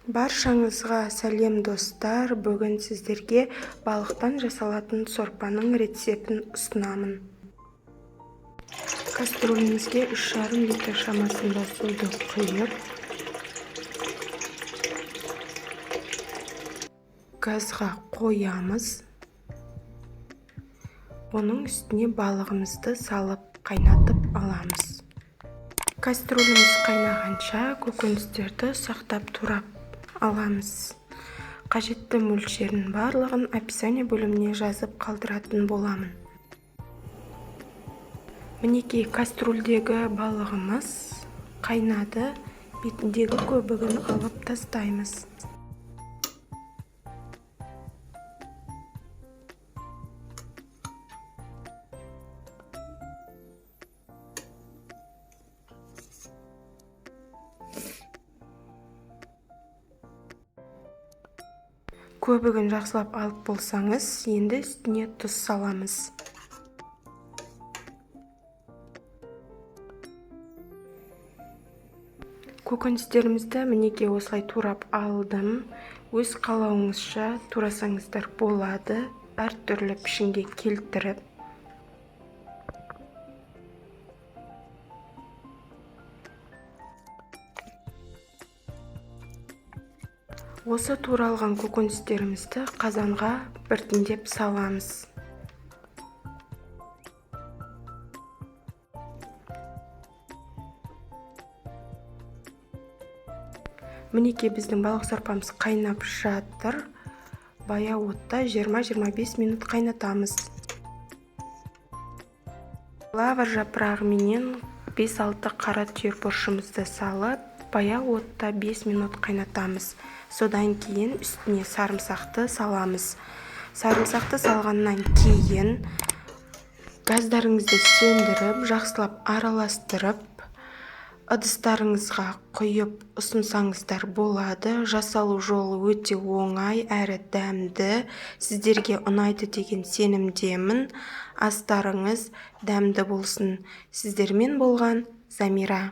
Баршаңызға сәлем, достар! Бүгін сіздерге балықтан жасалатын сорпаның рецептін ұсынамын. Кастрюлімізге 3,5 литр шамасында суды құйып, газға қоямыз. Оның үстіне балығымызды салып қайнатып аламыз. Кастрюліміз қайнағанша көкөністерді ұсақтап турап аламыз. Қажетті мөлшерін барлығын описание бөліміне жазып қалдыратын боламын. Мінекей, кастрюльдегі балығымыз қайнады, бетіндегі көбігін алып тастаймыз. Көбігін жақсылап алып болсаңыз, енді үстіне тұз саламыз. Көкөністерімізді мінекей осылай турап алдым. Өз қалауыңызша турасаңыздар болады, әртүрлі пішінге келтіріп. Осы туралған көкөністерімізді қазанға біртіндеп саламыз. Мінекей, біздің балық сорпамыз қайнап жатыр. Баяу отта 20-25 минут қайнатамыз. Лавр жапырағыменен 5-6 қара түйір бұрышымызды салып, баяу отта 5 минут қайнатамыз. Содан кейін үстіне сарымсақты саламыз. Сарымсақты салғаннан кейін газдарыңызды сөндіріп, жақсылап араластырып, ыдыстарыңызға құйып ұсынсаңыздар болады. Жасалу жолы өте оңай әрі дәмді. Сіздерге ұнайды деген сенімдемін. Астарыңыз дәмді болсын. Сіздермен болған Замира.